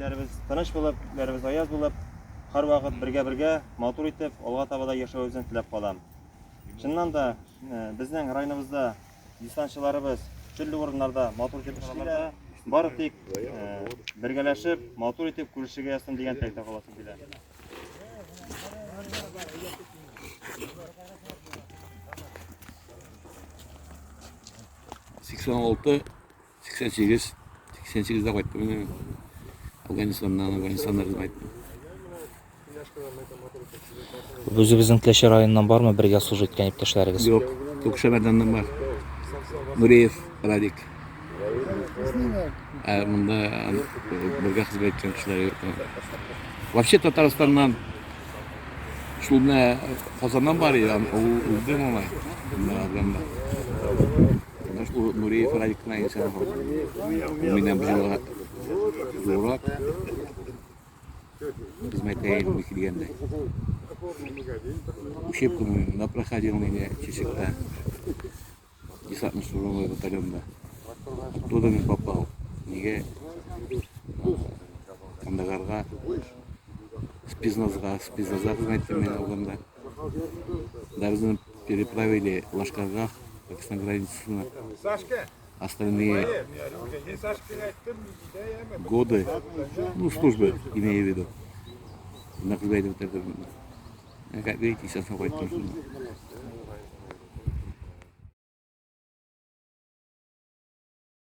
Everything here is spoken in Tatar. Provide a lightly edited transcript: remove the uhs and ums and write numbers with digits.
Илләребез тыныч булып, күкләребез аяз булып, һәрвакыт бергә-бергә матур итеп алга таба да яшәвебезне теләп калам. Чыннан да, безнең районыбызда десантчыларыбыз төрле урыннарда матур итеп эшлиләр. Бары тик бергәләшеп, матур итеп күрешергә язсын дигән теләктә каласым килә. 86, 88, 88-дә кайттым мин. Афганистаннан, Афганистаннан кайттым. Үзебезнең Теләче районыннан бармы бергә служить иткән иптәшләрегез? Юк, Тукшәмәрдәннән бар. Нуриев Радик. Ә монда бергә хезмәт иткән кешеләр юк. Вообще Татарстаннан шул менә Казаннан бар иде, ул үлде малай. Менә Афганда. Менә шул Нуриев Радик кына исән калды. Ул миннән бер елга зуррак. Хезмәткә инде килгәндә. Учебку мин проходил меня Чечекта. Десантно-штурмовой батальонда. Оттуда мин попал. Нигә? Кандагарга, спецназга, спецназга хезмәт иттем мин Афганда. Да безне переправили в Лашкаргах, Пакистан границасына. Остальные годы, ну, службы, имею в виду. На хезмәт итеп бетердем. Как видите, сейчас кайттым шунда.